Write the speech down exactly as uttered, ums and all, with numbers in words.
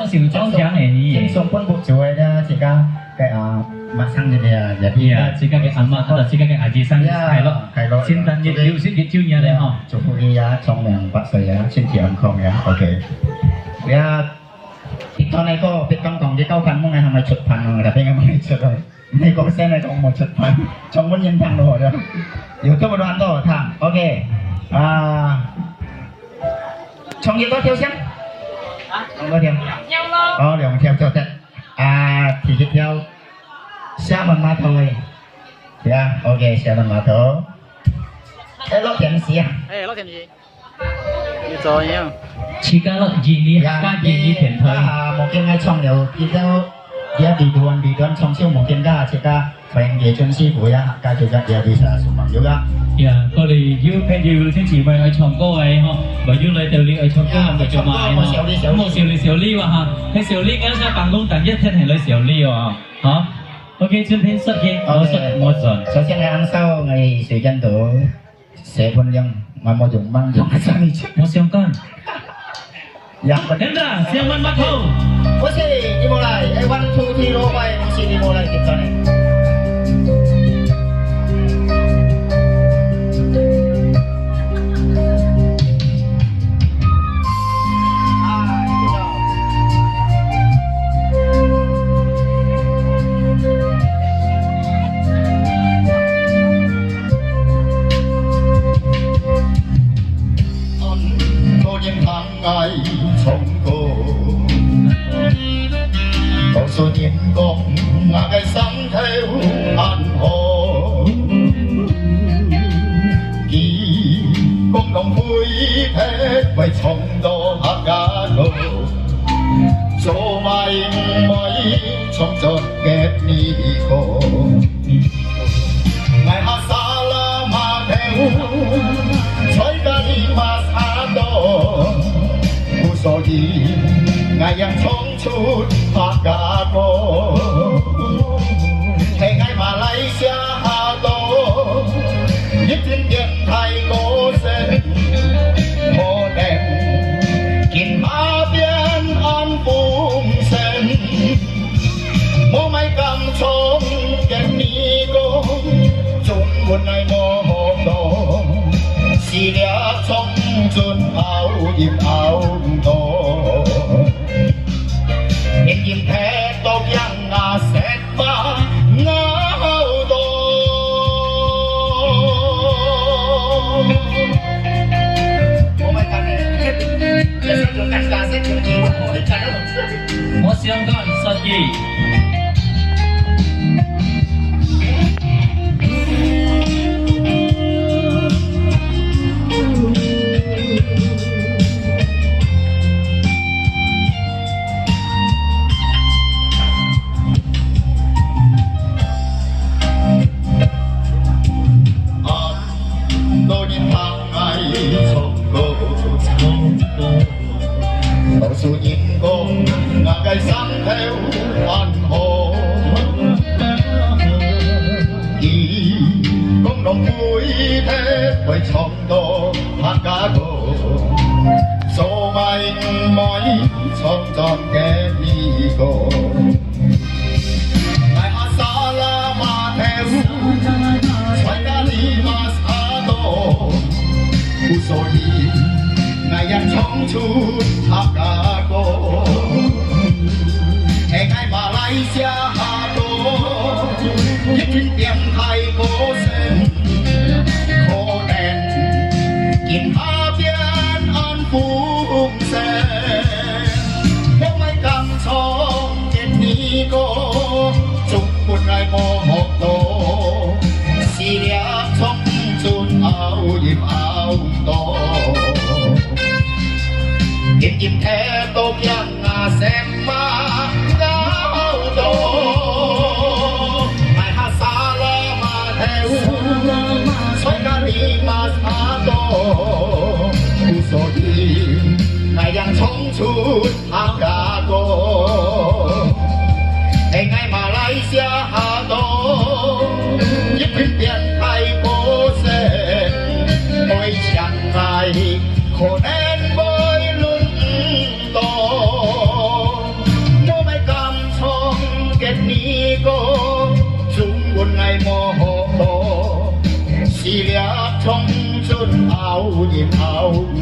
手中獎个呢。先送分屋主个啦，自家个啊，馬上个呀，也 Iya，自家个阿嬷，啊，自家个阿姨生日快樂。快樂。聖誕日有，聖誕節有呢吼。祝福你呀，長命百歲呀，身體健康呀，OK。呀，一段个歌，別講講，你交關夢个，還沒出版哦，tapi个夢出來。 你講先來講，無出版，全部人聽到了。有這麼多人都有聽，OK。啊，唱幾多條先？唱幾多條？兩條咯。哦，兩條就得。啊，第一條，廈門碼頭个。對啊，OK，廈門碼頭。哎，落點詩啊。哎，落點詩。 你做樣？自家咯，印尼，自家印尼電台。啊，無見𠊎唱了，佢都，佢啊，B段，B段唱首無見个，自家歡迎佢準師傅呀，介紹个，佢啊，bisa sumang juga。呀，各位有朋友、親戚們愛唱歌个吼，無有來到你愛唱歌，呀，𠊎就買吼。莫小李小李。莫小李小李哇哈，係小李，今日辦公等一天係來小李哦，好。OK，準備設計，莫設，莫轉。首先來，恁少，𠊎時間到。 四分鐘，𠊎無用，吂用，上一次。無相干。呀，真的，千萬不可。不是，你無來，哎，one, two, three，落來，不是，你無來，你轉來。啊，你知道。 恁多人聽𠊎唱歌，多數人講𠊎个聲調恁好。佢講浪費忒會唱到客家歌。 做麼毋會唱轉客語歌？𠊎客家啦嘛頭，在該裡嘛下到，故所以𠊎也唱出客家歌。係𠊎馬來西亞下到，一定變大歌星，可能今下變恁風聲。 無麼敢唱客語歌，中文𠊎無學到，視力唱準拗音拗毋到。拼音忒多驚𠊎舌嫲拗到。無麼个呢，這，這首就感謝，這首就感謝。 我想講設計。啊，多人聽𠊎唱歌，唱歌。 多數人講𠊎个聲調恁好，佢講浪費忒會唱到客家歌，做麼毋會唱轉客語歌？ 𠊎阿沙拉馬頭，在該裡嘛下到，故所以𠊎也唱出客家歌。係𠊎馬來西亞下到，一定變大歌星，可能今下變恁風聲。 莫麼敢唱客語歌，中文𠊎無學到，視力唱毋準拗音拗毋到。拼音忒多驚𠊎舌嫲拗到。𠊎客沙拉馬頭，在該裡嘛下到，故所以𠊎也唱出 客家歌。係𠊎馬來西亞下到，一定變大歌星，愛像𠊎可能會輪毋到。有人头。